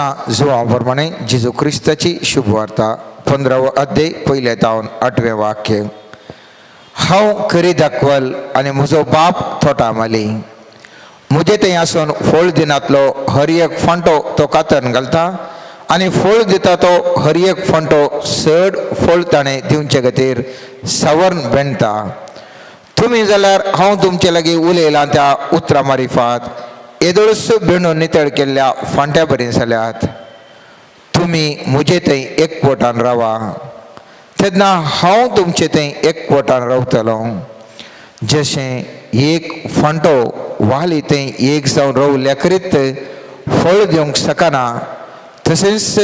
सां जुवां प्रमाणे जेजू क्रिस्ताची शुभवार्ता, 15वो अध्याय, पयल्या तावन आठवें वाक्य. हांव खरी दाखवल आनी म्हजो बाप थोटा माली. म्हजे थंय आसून फळ दिनातलो हर एक फांटो तो कातन घालता आनी फळ दिता तो हर एक फांटो चड फळ ताणें दिवचे खातीर सवर्ण बेणता. तुमी जाल्यार हांव तुमचे लागीं उलयलां त्या उतरां मारिफात येदोळस बेणून नितळ केल्ल्या फांट्या बरीं जाल्यात. तुमी म्हजे थंय एकवटान रावा, तेन्ना हांव तुमचे थंय एकवटान रावतलो. जशें एक फांटो वाली थंय एक जावन रावल्या करीत फळ दिवंक शकना, तशेंच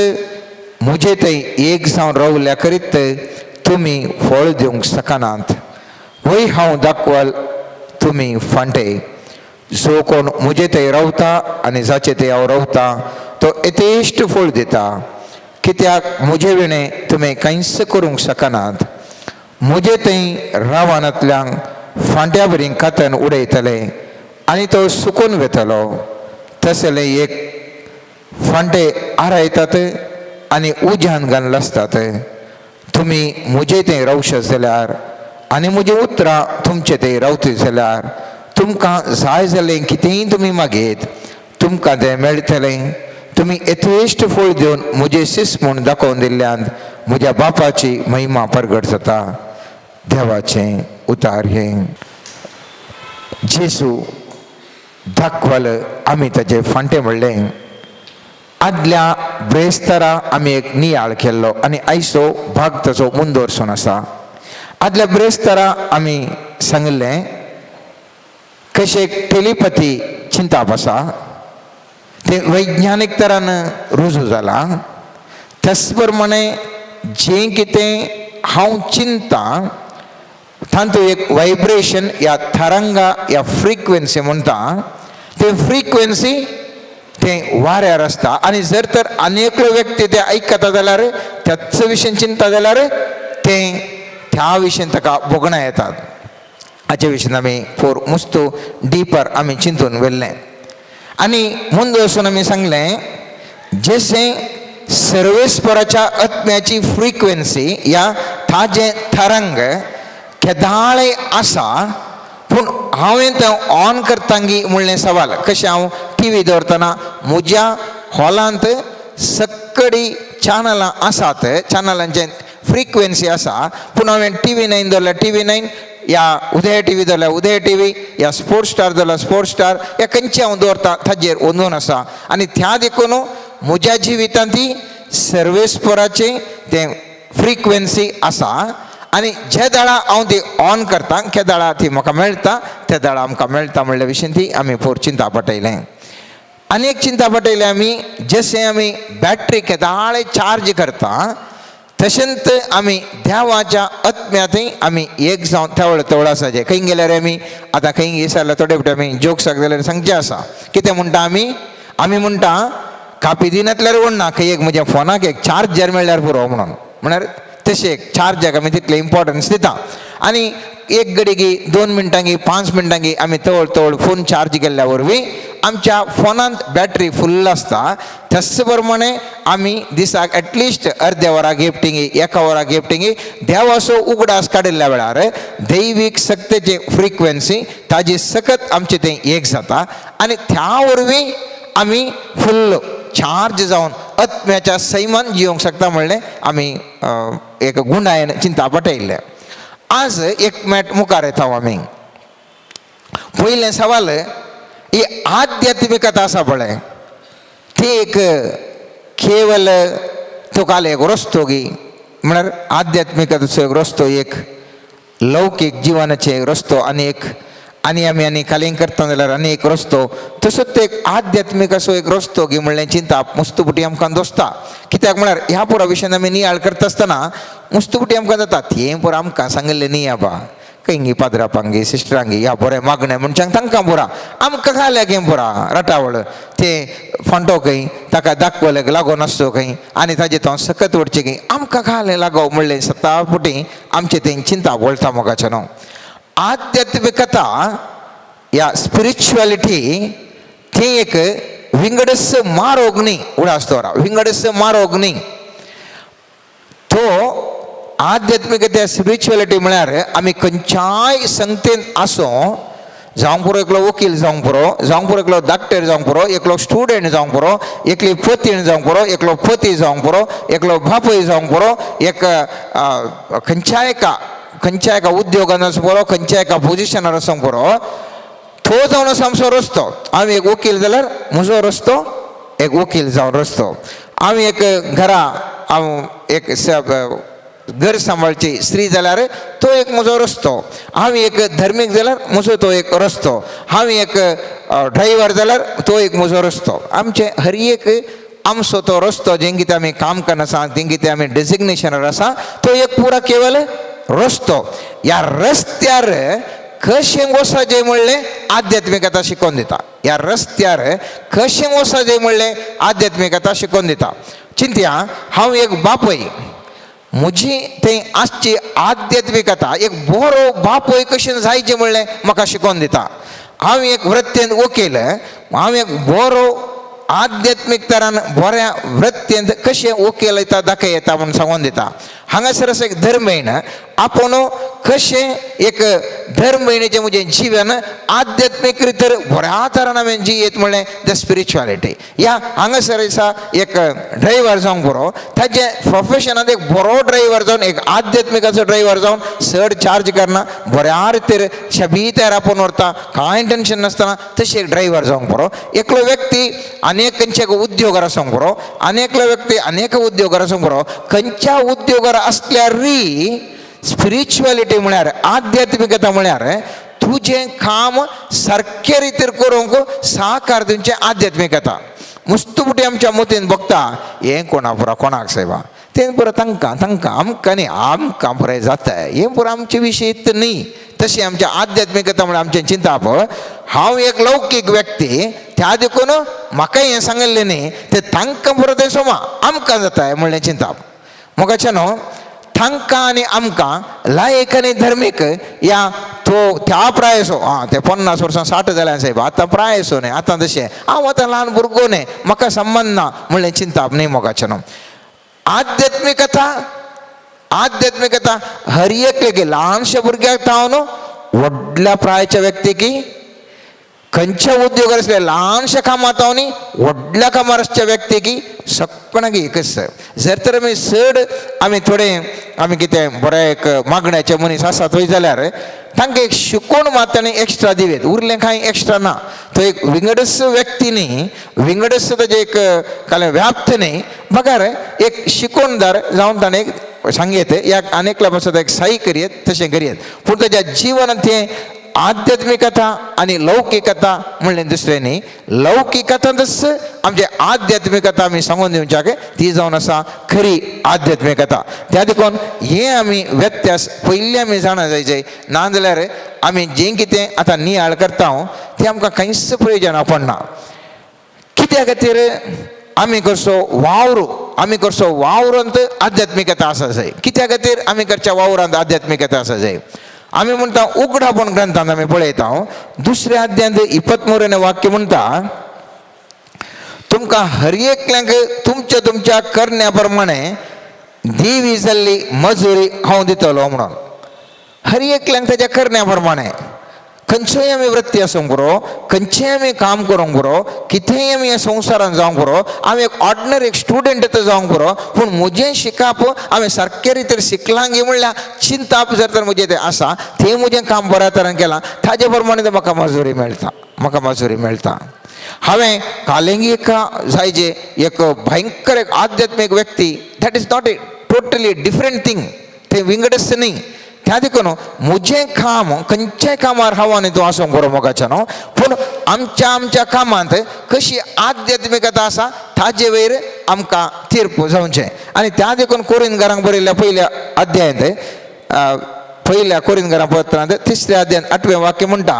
म्हजे थंय एक जावन रावल्या करीत तुमी फळ दिवंक शकनात. वय, हांव दाखवल, तुमी फांटे. जो कोण म्हजे थंय रावता आनी जाचे थंय हांव रावता तो यथेश्ट फळ दिता, कित्याक म्हजे विणें तुमी कांयच करूंक शकनात. म्हजे थंय रावनातल्यांक फांट्या बरी कातन उडयतले आनी तो सुकून वेतलो. तसले एक फांटे आरायतात आनी उज्यान घालून आसतात. तुमी म्हजे थंय रावशात जाल्यार आनी म्हजी उतरां तुमचे थंय रावती जाल्यार तुमकां जाय जालें कितेंय तुमी मागयत, तुमकां तें मेळटलें. तुमी यथेश्ट फळ दिवन म्हजें शिस म्हूण दाखोवन दिल्ल्यान म्हज्या बापाची महिमा परगट जाता. देवाचें उतार हें. जेजू दाखवल, आमी ताजे फांटे म्हणलें. आदल्या ब्रेस्तारा आमी एक नियाळ केल्लो आनी आयचो भाग ताचो मुंदोरसून आसा. आदल्या ब्रेस्तारा आमी सांगिल्लें कशें टेलिपथी चिंताप आसा, तें वैज्ञानीक तरान रुजू जालां. त्याच प्रमाणे जें कितें हांव चिंता तातूंत एक वायब्रेशन या तरंगा या फ्रिक्वेन्सी म्हणटा, ते फ्रिक्वेन्सी तें वाऱ्यार आसता आनी जर तर आनी एकलो व्यक्ती तें आयकता जाल्यार, त्याच विशयन चिंता जाल्यार, तें त्या विशयन ताका भोगणां येतात. हाचे विशीं आमी फोर मुस्तू डिपर आमी चिंतून व्हेल्लें आनी मुंद वचून आमी सांगलें, जशें सर्वेस्पराच्या आत्म्याची फ्रिक्वेन्सी या ताजें तरंग केदाळे आसा, पूण हांवें तें ऑन करतांगी म्हणलें सवाल. कशें हांव टी व्ही दवरतना म्हज्या हॉलांत सक्कडी चॅनलां आसात, चॅनलांचे फ्रिक्वेन्सी आसा, पूण हांवें टी व्ही नायन दवरल्यार टी व्ही नायन या उदय टी व्ही दवरल्यार उदय टी व्ही या स्पोर्ट्स स्टार दवरल्यार स्पोर्ट्स स्टार या खंयचे हांव दवरता ताजेर वचून आसा. आनी त्या देखून म्हज्या जिवितांत ती सर्वेस्पराचें तें फ्रिक्वेन्सी आसा आनी जे दाळा हांव ती ऑन करता, केदाळा ती म्हाका मेळटा, त्या दाळा आमकां मेळटा म्हणल्या विशीं ती आमी पोर चिंता पटयलें. आनी एक चिंता पटयलें आमी, जशें आमी बॅटरी केदाळे चार्ज करता, तशेंच आमी देवाच्या आत्म्यांतय आमी एक जावन तेवळ तवळ आसाचें. खंय गेल्यार आमी आतां खंय विसरल्या, थोडे फावटी आमी जोक जाल्यार सांगचें आसा. कितें म्हणटा आमी? आमी म्हणटा, कापी दिनातल्यार ना, खंय एक म्हज्या फोनाक एक चार्जर मेळ्ळ्यार पुरो म्हणून. म्हळ्यार तशें एक चार्जराक आमी तितलें इम्पोर्टन्स दिता आनी एक घडयेकी 2 मिनटांकी, 5 मिनटांकी आमी तवळ तवळ फोन चार्ज केल्ल्या वरवीं आमच्या फोनांत बॅटरी फुल्ल आसता. त्याच प्रमाणे आमी दिसाक एटलिस्ट अर्द्या वराक एकटिंगी, एका वराक एकटिंगी देवाचो उगडास काडिल्ल्या वेळार दैवीक सक्तेचे फ्रिक्वेन्सी ताजी सकत आमचें तें एक जाता आनी त्या वरवीं आमी फुल्ल चार्ज जावन आत्म्याच्या सैमान जिवंक शकता म्हणलें आमी एक गुंडायन चिंता पटयल्लें. आज एक मॅट मुखार येता आमी. पयलें सवाल, ही आध्यात्मिकता आसा पळय, ती एक केवल तुका एक रस्तो गी? म्हळ्यार आध्यात्मिकतेचो एक रस्तो, एक लौकीक जिवनाचे एक रस्तो आनी एक आनी आमी आनी कालींग करता जाल्यार आनी एक रस्तो, तसोच एक आध्यात्मीक असो एक रस्तो गी म्हणलें चिंता मुस्तुपुटी आमकां दोसता. कित्याक म्हळ्यार ह्या पुरा विशयान आमी नियाळ करता आसतना मुस्तुपुटी आमकां जाता, तें पुरा आमकां सांगिल्लें न्ही आबा. खंय पाद्रापांगी सिस्टरांगी ह्या बरें मागणें मनशांक तांकां पुरा, आमकां खाल्या गे पुरा रटावळ. ते फांटो खंय ताका दाखवलें लागोन आसचो खंय आनी ताजें तो सकत वडचें खंय, आमकां खालें लागो म्हणलें सता पुटी आमचें तें चिंता वळटा मोगाचें न्हू. आध्यात्मिकता या स्पिरिच्युअलिटी ती एक विंगडस मारोग न्ही, उडास दवरा, विंगडस मारोग न्ही. तो आध्यात्मिकता स्पिरिच्युअलिटी म्हळ्यार आमी खंयच्याय संगतेन आसूं, जावंक पुरो एकलो वकील जावंक पुरो, जावंक पुरो एकलो डॉक्टर जावंक पुरो, एकलो स्टुडंट जावंक पुरो, एकली पतीण जावंक पुरो, एकलो पती जावंक पुरो, एकलो बापूय जावंक पुरो, एक खंयच्या एका उद्योगान आसूंक पुरो, खंयच्या एका पोजिशनार आसूंक पुरो, तो जावन आसा आमचो रस्तो. हांव एक वकील जाल्यार म्हजो रस्तो एक वकील जावन रस्तो. हांव एक घरा हांव एक घर सांबाळची स्त्री जाल्यार तो एक म्हजो रस्तो. हांव एक धर्मीक जाल्यार म्हजो तो एक रस्तो. हांव एक ड्रायव्हर जाल्यार तो एक म्हजो रस्तो. आमचे हर एक आमचो तो रस्तो जें कितें आमी काम करना आसा, जें कितें आमी डेजिग्नेशनार आसा, तो एक पुरा केवल रस्तो. ह्या रस्त्यार कशें वचचें म्हणलें आध्यात्मिकता शिकोवन दिता. ह्या रस्त्यार कशें वचचें म्हणलें आध्यात्मिकता शिकोवन दिता. चिंतया, हांव एक बापूय, म्हजी थंय आसची आध्यात्मिकता एक बरो बापूय कशें जायचें म्हणलें म्हाका शिकोवन दिता. हांव एक वृत्तेंत वकील, हांव एक बरो आध्यात्मीक तरान बऱ्या वृत्तेंत कशें वकील येता दाखय येता म्हूण सांगून दिता. हांगासर असो एक धर्महीण आपूण कशें एक धर्महीणेचें म्हजें जिवन आध्यात्मीक रितीर बऱ्या तरान हांवें जियेत म्हणलें the spirituality. ह्या हांगासर दिसा एक ड्रायव्हर जावंक बरो, ताजें प्रोफेशनांत एक बरो ड्रायव्हर जावन, एक आध्यात्मिकाचो ड्रायव्हर जावन चड चार्ज करना, बऱ्या रितीर शबीत्यार आपोवन व्हरता, कांय टेंशन नासतना, तशें एक ड्रायव्हर जावंक बरो. एकलो व्यक्ती अनेक खंयच्या एका उद्योगार आसूंक बरो, आनी एकलो व्यक्ती अनेक उद्योगार आसूंक बरो. खंयच्या उद्योगार आसल्यारय स्पिरिच्युअलिटी म्हळ्यार आध्यात्मिकता म्हळ्यार तुजें काम सारके रितीर करूंक साकार दिवचें आध्यात्मिकता. मुस्तुपटी आमच्या मतीन बघता हें कोणा पुरा कोणाक सायबा तें पुरो तांकां तांकां आमकां न्ही, आमकां बरें जाता, हें पुरो आमचे विशय न्ही. तशें आमच्या आध्यात्मिकता म्हळ्यार आमचें चिंताप, हांव एक लौकीक व्यक्ती, त्या देखून म्हाका हें सांगिल्लें न्ही, तें तांकां पुरो तें सोमा आमकां जाता म्हणलें चिंताप. मोगाच्या न्हू, तांकां आनी आमकां लायक आनी धर्मीक या तो त्या प्रायसो आं ते 50 वर्सां 60 जाल्या सायब, आतां प्रायसो न्ही, आतां तशें हांव आतां ल्हान भुरगो न्ही, म्हाका संबंद ना म्हणलें चिंताप न्ही. मोगाचें न्हू, आध्यात्मिकता आध्यात्मिकता हर एकलेकी ल्हानशा भुरग्याक तावन व्हडल्या प्रायच्या व्यक्तीकी, खंयच्या उद्योगार आसल्या ल्हानशा कामां तावन व्हडल्या कामार आसच्या व्यक्तीकी सगळ्यांक एकच. जर तर आमी चड आमी थोडे आमी कितें बरें एक मागण्याचे मनीस आसात थंय जाल्यार तांकां एक शिकोवन मात ताणें एक्स्ट्रा दिवेत, उरलें कांय एक्स्ट्रा ना. तो एक विंगडस व्यक्ती न्ही, विंगडस ताजें एक कालें व्याप्त न्ही, बगर एक शिकोवणदार जावन ताणें एक सांगयत ह्या आनेकल्या पासत एक साई करयत, तशें करयत. पूण ताज्या जिवनांत तें आध्यात्मिकता आनी लौकिकता म्हणलें दुसरें न्ही. लौकिकतांतच आमचे आध्यात्मिकता आमी सांगून दिवच्याक ती जावन आसा खरी आध्यात्मिकता. त्या देखून हें आमी व्यत्यास पयलीं आमी जाणा जायचे, ना जाल्यार आमी जें कितें आतां नियाळ करता तें आमकां कांयच प्रयोजन पडना. कित्या खातीर आमी करचो वावर, आमी करचो वावरांत आध्यात्मिकता आसा जाय. कित्या खातीर आमी करच्या वावरांत आध्यात्मिकता आसा जाय? आमी म्हणटा उगडापण ग्रंथांत आमी पळयता, दुसऱ्या अध्यायांत 23 वाक्य म्हणटा, तुमकां हर एकल्यांक तुमच्या तुमच्या करण्या प्रमाणे देवी जाल्ली मजुरी हांव दितलो म्हणून. हर एकल्यांक ताच्या करण्या प्रमाणे, खंयचोय आमी वृत्ती आसूंक पुरो, खंयचेंय आमी काम करूंक पुरो, कितेंय आमी ह्या संवसारांत जावंक पुरो, हांव एक ऑर्डिनरी एक स्टुडंट तर जावंक पुरो, पूण म्हजें शिकप हांवें सारके रितीन शिकलां गी म्हणल्यार चिंताप जर तर म्हजें तें आसा, तें म्हजें काम बऱ्या तरेन केलां, ताजे प्रमाणे तें म्हाका मजुरी मेळटा, म्हाका मजुरी मेळटा. हांवें कालेंगिका जायजे एक भयंकर एक आध्यात्मीक व्यक्ती, that is not a totally different thing, तें विंगडच न्ही. त्या देखून म्हजें काम खंयच्याय कामार हांव आनी तूं आसूंक बरो मोगाचें न्हू, पूण आमच्या आमच्या कामांत कशी आध्यात्मिकता आसा ताजे वयर आमकां तीर्प जावचें. आनी त्या देखून कोरिनगारांक बरयल्ल्या पयल्या अध्यायांत, पयल्या कोरिनगारां पत्रांत तिसऱ्या अध्यायांत 8वें वाक्य म्हणटा,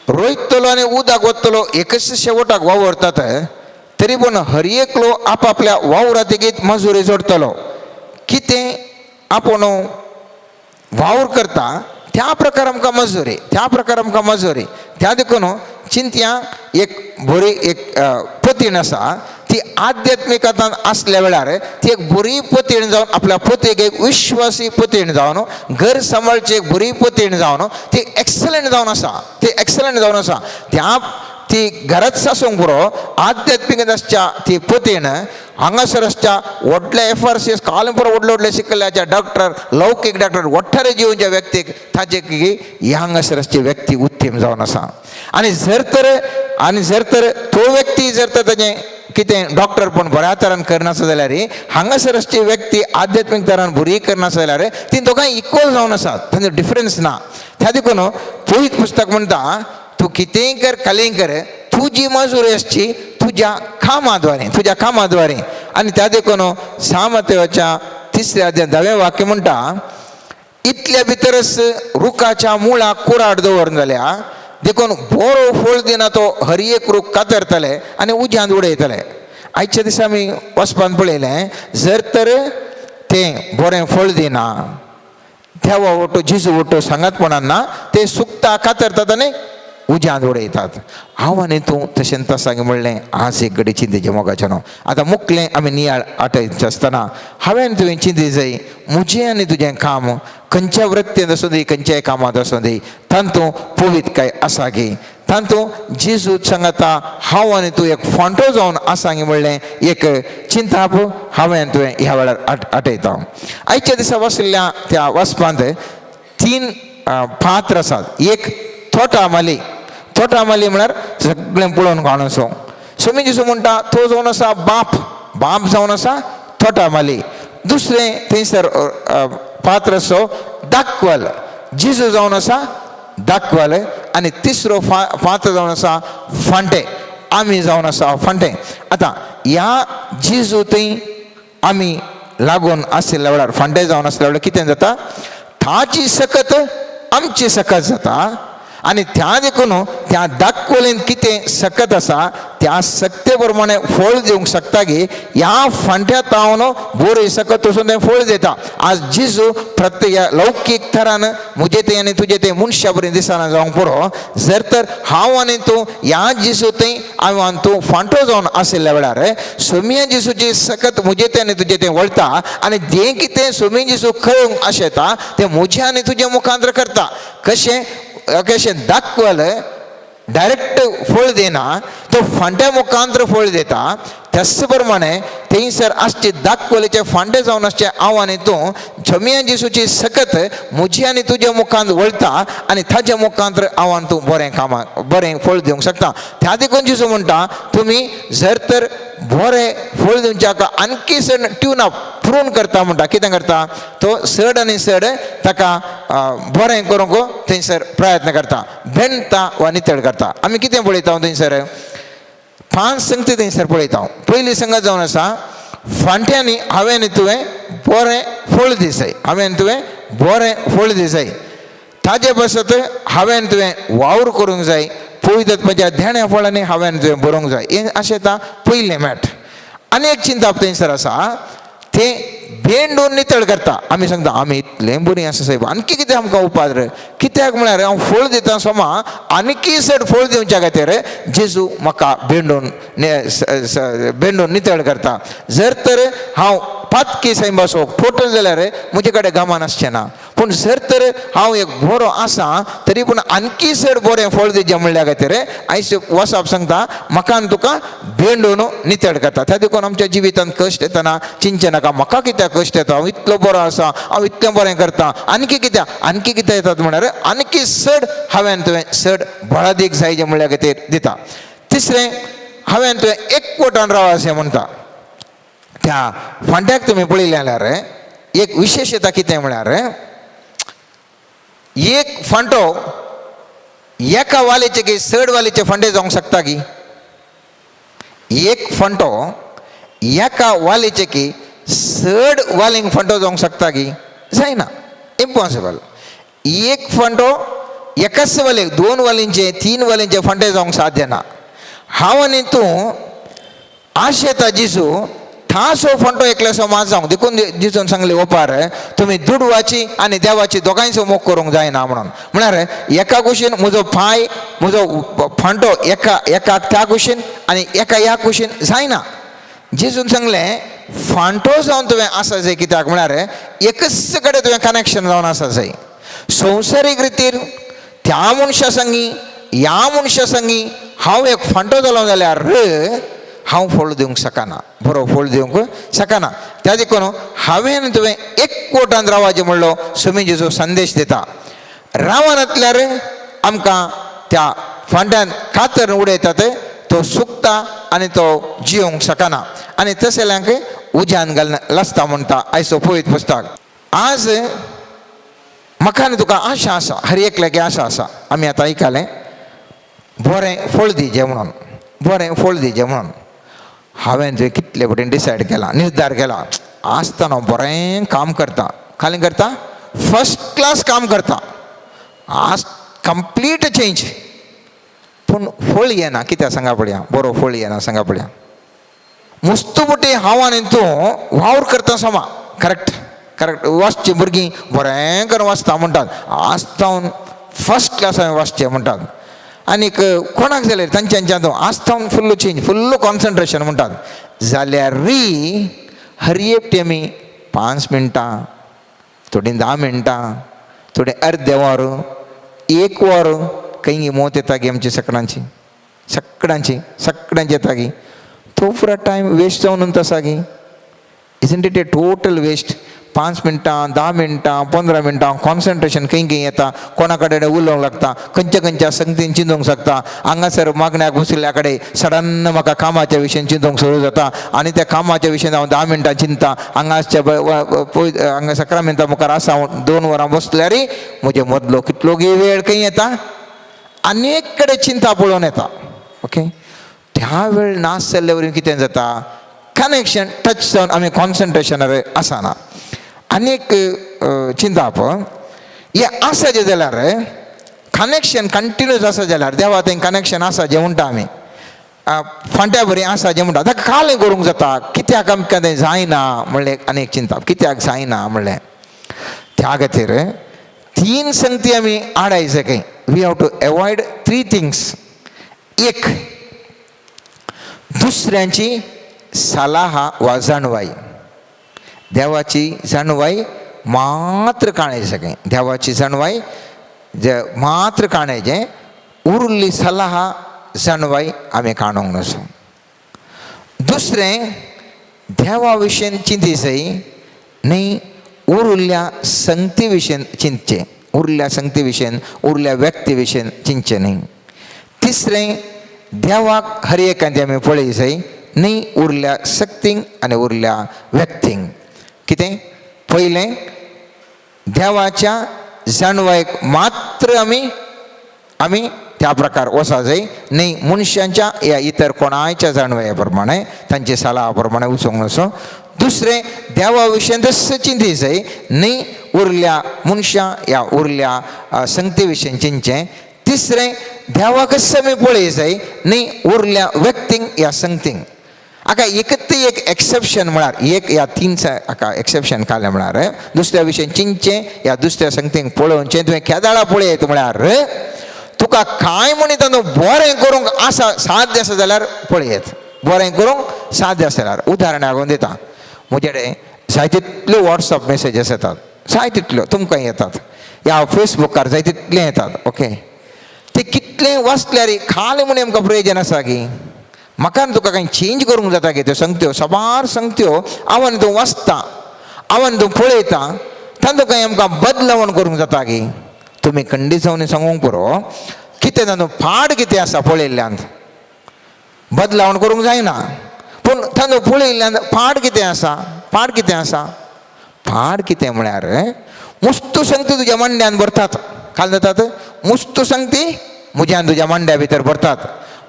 रोयतलो आनी उदक वतलो एकच शेवटाक वावरतात, तरी पूण हर एकलो आपापल्या वावरातेगीत मजुरी जोडटलो. कितें आपूण वावर करता त्या प्रकार आमकां मजुरी, त्या प्रकार आमकां मजुरी. त्या देखून चिंतया, एक बरी एक पतीण आसा, ती आध्यात्मिकतान आसल्या वेळार ती एक बरी पतीण जावन आपल्या पतीक एक विश्वासी पतीण जावन घर सांबाळची एक बरी पतीण जावन ती एक्सलंट जावन आसा, ती एक्सलंट जावन आसा. त्या ती घराच आसूंक पुरो, आध्यात्मीक आसच्या ती पतीण हांगासर आसच्या व्हडल्या FRCS काल पुरो व्हडले व्हडले शिकल्ल्याच्या डॉक्टर, लौकीक डॉक्टर, वठारे जिवनच्या व्यक्तीक ताजे की ह्या हांगासर आसची व्यक्ती उत्तम जावन आसा. आनी जर तर तो व्यक्ती जर तर ताजें कितें डॉक्टर पण बऱ्या तरान करनासो जाल्यार, हांगासर आसची व्यक्ती आध्यात्मीक तरान बरी करनासो जाल्यार ती दोगांय इक्वल जावन आसात, तांचो डिफरन्स ना. त्या देखून पवित्र पुस्तक म्हणटा, तूं कितेंय कर, कालेंय कर, तुजी मजुरी आसची तुज्या कामाद्वारे, तुज्या कामाद्वारे. आनी त्या देखून सामतेवाच्या तिसऱ्या अध्याय 10वें वाक्य म्हणटा, इतल्या भितरच रुखाच्या मुळाक कुराड दवरून जाल्या देखून बरो फळ दिना तो हर एक रूख कातरतले आनी उज्यांत उडयतले. आयच्या दिसा आमी वचपान पळयलें, जर तर तें बरें फळ दिना, देवा वटो जेजू वटो सांगातपणान ना, ते सुकता, कातरतात आनी उज्यांत उडयतात. हांव आनी तूं तशें तसांग म्हणलें आज एक घडी चिंतेचे मोगाचें न्हू. आतां मुकलें आमी नियाळ आटयचे आसतना हांवें तुवें चिंती जाय, म्हजें आनी तुजें काम खंयच्या वृत्तींत आसूं दी, खंयच्याय कामांत आसूं दी, तातूंत पवित्रकाय आसा गी, तातूंत जेजू सांगता हांव आनी तूं एक फांटो जावन आसा गी म्हणलें एक चिंताप हांवें तुवें ह्या वेळार आटयता. आयच्या दिसा वशिल्ल्या त्या वचपांत तीन पात्र आसात. एक थोटामाली, थोटामाली म्हळ्यार सगळें पळोवन कोण असो सोमी जेजू म्हणटा तो जावन आसा बाप, बाप जावन आसा थोटामाली. दुसरें थंयसर पात्र असो दाखवल, जेजू जावन आसा दाखवल. आनी तिसरो पात्र जावन आसा फांटे, आमी जावन आसा फांटे. आतां ह्या जेजू थंय आमी लागून आशिल्ल्या वेळार, फांटे जावन आसल्या वेळार कितें जाता, ताची सकत आमची सकत जाता. आनी त्या देखून त्या दाखवलेन कितें सकत आसा त्या सक्ते प्रमाणे फळ दिवंक शकता की ह्या फांट्या तावन बरी सकत वचून तें फळ दिता. आज जेजू प्रत्येक लौकीक थरान म्हजे तें आनी तुजे तें मनशा बरें दिसना जावंक पुरो, जर तर हांव आनी तूं ह्या जेजू थंय हांव आनी तूं फांटो जावन आशिल्ल्या वेळार सोमिया जेजूची सकत म्हजे तें आनी तुजें तें वळटा आनी जें कितें सोमी जेजू करूंक आशेता तें म्हजें आनी तुजें मुखांतर करता. कशें कशें दाखवल डायरेक्ट फळ दिना, तो फांट्या मुखांतर फळ दिता. त्याच प्रमाणे थंयसर आसचे दाखवलेचे फांटे जावन आसचे हांव आनी तूं जमिया जेजूची सकत म्हजी आनी तुज्या मुखांत वळटा आनी ताच्या मुखांत हांव आनी तूं बरें कामाक बरें फळ दिवंक शकता. त्या देखून जेजू म्हणटा, तुमी जर तर बरें फळ दिवच्याक आणखी सण ट्यून अप प्रून करता म्हणटा. कितें करता तो सड आनी सड ताका बरें करूंक थंयसर प्रयत्न करता, बेणता वा नितळ करता. आमी कितें पळयता थंयसर 5 संगती थंयसर पळयता. पयली संगत जावन आसा फांट्यांनी हांवें आनी तुवें बरें फळ दिसय, हांवें आनी तुवें बरें फळ दिसय. ताजे पासत हांवें आनी तुवें वावर करूंक जाय, पवित्र म्हज्या देण्या फळांनी हांवें आनी तुवें बरोवंक जाय. हें अशें येता पयलें मॅट. आनी एक चिंताप थंयसर आसा, तें भेंडून नितळ करता. आमी सांगता आमी इतलें बरीं आसा सायब, आणखी कितें आमकां उपाद्र कित्याक म्हळ्यार हांव फळ दिता सोमा आनीकी चड फळ दिवच्या खातीर जेजू म्हाका भेंडून भेंडून नितळ करता. जर तर हांव पातकी सैमाचो टोटल जाल्यार म्हजे कडेन गमान आसचें ना, पूण जर तर हांव एक बरो आसा तरी पूण आणखी चड बरें फळ दिवचें म्हणल्या खातीर आयज वसप सांगता म्हाका आनी तुका भेंडून नितळ करता. त्या देखून आमच्या जिवितांत कश्ट येतना चिंतचें नाका, म्हाका कित्याक कश्ट येता, हांव इतलो बरो आसा, हांव इतलें बरें करता, आणखी कित्याक आणखी कित्याक येतात म्हळ्यार आणखी चड हांवें तुवें चड बळादीक जाय जें म्हणल्या खातीर दिता. तिसरें हांवें तुवें एकवटान राव अशें म्हणटा. त्या फांट्याक तुमी पळयलें जाल्यार एक विशेशता कितें म्हळ्यार एक फांटो एका वालीचे की चड वालीचे फांटे जावंक शकता की एक फांटो एका वालीचे की चड वालींक फांटो जावंक शकता की जायना, इम्पॉसिबल. एक फांटो एकाच वालीक 2 वालींचे 3 वालींचे फांटे जावंक साध्य ना. हांव आनी तूं आशेता जेजू थासो फांटो एकल्याचो मात जावंक देखून जेजून सांगले ओपार तुमी दुडवाची आनी देवाची दोगांयचो मोग करूंक जायना म्हणून. म्हळ्यार एका कुशीन म्हजो पांय म्हजो फांटो एका एकाक त्या कुशीन आनी एका ह्या कुशीन जायना. जेजून सांगलें फांटो जावन तुवें आसा जाय, कित्याक म्हळ्यार एकच कडेन तुवें कनेक्शन जावन आसा जाय. संवसारीक रितीर त्या मनशा संगी ह्या मनशा संगी हांव एक फांटो जालो जाल्यार हांव फळ दिवंक शकना, बरो फळ दिवंक शकना. त्या देखून हांवें तुवें एक कोटान रावाचें म्हणलो स्वामी जेजू संदेश दिता. रावनातल्यार आमकां त्या फांट्यान कातर उडयतात, तो सुकता आनी तो जियोंक शकना आनी तसल्यांक उज्यान घालून लसता म्हणटा आयचो पवित्र पुस्तक. आज म्हाका आनी तुका आशा आसा, हर एकल्याक आशा आसा. आमी आतां आयकलें बरें फळ दिजें म्हणून, बरें फळ दिजें म्हणून. हांवें तुवें कितले फावटीन डिसायड केला, निर्धार केला, आसतना हांव बरें काम करता, खाली करता, फर्स्ट क्लास काम करता, आज कंप्लीट चेंज, पूण फळ येना. कित्याक सांगा पळया, बरो फळ येना सांगा पळया. मुस्तू मुठी हांव आनी तूं वावर करता समा, करेक्ट करेक्ट, वाचची भुरगीं बरें करून वाचता म्हणटात, आज तावन फर्स्ट क्लास हांवें वाचचें म्हणटात. आनीक कोणाक जाल्यार तांच्यांच्या आज तावन फुल्ल चेंज फुल्ल कॉन्सन्ट्रेशन म्हणटात, जाल्यार री हर एकटी आमी 5 मिनटां, थोडीं 10 मिनटां, थोडीं अर्दें वर, एक वर खंय मोत येता गी आमची सगळ्यांची सगळ्यांची सगळ्यांची येता गी. तो पुरा टायम वेस्ट जावन उरता आसा गी. Isn't it a total waste? 5 मिनटां, 10 मिनटां, 15 मिनटां कॉन्सन्ट्रेशन खंय खंय येता, कोणा कडेन उलोवंक लागता, खंयच्या खंयच्या संगतीन चिंतूंक शकता. हांगासर मागण्याक बशिल्ल्या कडेन सडन म्हाका कामाच्या विशयन चिंतूंक सुरू जाता आनी त्या कामाच्या विशयन हांव 10 मिनटां चिंता. हांगासच्या हांगा सक्रामेंता मुखार आसा हांव 2 वरां बसल्यार म्हजे मदलो कितलो गी वेळ खंय येता, अनेक कडेन चिंता पळोवन येता. ओके, त्या वेळ नाश जाल्ले वरवीं कितें जाता, कनेक्शन टच जावन आमी कॉन्सन्ट्रेशनार आसना. आनीक चिंताप हें आसा जें जाल्यार कनेक्शन कंटिन्यूस आसा जाल्यार देवा थंय कनेक्शन आसा जें म्हणटा आमी, फांट्या बरी आसा जें म्हणटा, ताका कालें करूंक जाता, कित्याक आमकां तें जायना म्हणलें आनीक चिंताप, कित्याक जायना म्हणलें. त्या खातीर 3 संगती आमी आडायचे खंय, we have to avoid 3 things. एक, दुसऱ्यांची सलाहा वा जाणवाय, देवाची जाणवाय मात्र काणायचें खंय, देवाची जाणवाय जे मात्र काणायचें, उरिल्ली सलाहा जाणवाय आमी काणूंक नसो. दुसरें, देवा विशयन चिंतीसय न्ही, उरिल्ल्या संगती विशयन चिंतचें, उरल्या संगती विशयन उरल्या व्यक्ती विशयन चिंतचें न्ही. तिसरें, देवाक हर एकांत आमी पळयसय न्ही, उरल्या शक्तींक आनी उरल्या व्यक्तींक. कितें पयलें, देवाच्या जाणवायक मात्र आमी आमी त्या प्रकार वचा जाय न्ही, मनशांच्या या इतर कोणायच्या जाणवाये प्रमाणे तांचे सलाह प्रमाणे वचूंक नसो. दुसरें, देवा विशयन तशें चिंती जाय न्ही, उरल्या मनशां या उरल्या संगती विशयन चिंतचें. तिसरें, देवाक आमी पळय जाय न्ही, उरल्या व्यक्तींक या संगतींक. हाका एकत एक एक्सेप्शन म्हळ्यार एक या 3 हाका एक्सेप्शन काडलें म्हळ्यार दुसऱ्या विशयन चिंतचें या दुसऱ्या संगतींक पळोवचें. तुवें केदाळा पळयत म्हळ्यार तुका कांय म्हणीत न्हू बरें करूंक आसा साध्य आसा जाल्यार पळयत, बरें करूंक साध्य आसा जाल्यार. उदाहरण हांव दिता, म्हजे कडेन जाय तितल्यो वॉट्सअप मॅसेजीस येतात, जाय तितल्यो तुमकां येतात, ह्या फेसबुकार जाय तितले येतात. ओके, ते कितलें वाचल्यार खाली म्हूण आमकां प्रयोजन आसा की म्हाका तुका कांय चेंज करूंक जाता की त्यो संगत्यो साबार संगत्यो हांव आनी तूं वाचता, हांव आनी तूं पळयता, तांतूं कांय आमकां बदलावण करूंक जाता की. तुमी खंडीत जावन सांगूंक पुरो कितें तातूंत पाड कितें आसा पळयल्ल्यान बदलावण करूंक जायना, पूण तातूंत पळयल्ल्यान पाड कितें आसा, पाड कितें आसा, पाड कितें म्हळ्यार मुस्तू संगती तुज्या मांड्यान भरतात, खाल जातात, मुस्तू संगती म्हज्यान तुज्या मांड्या भितर भरतात.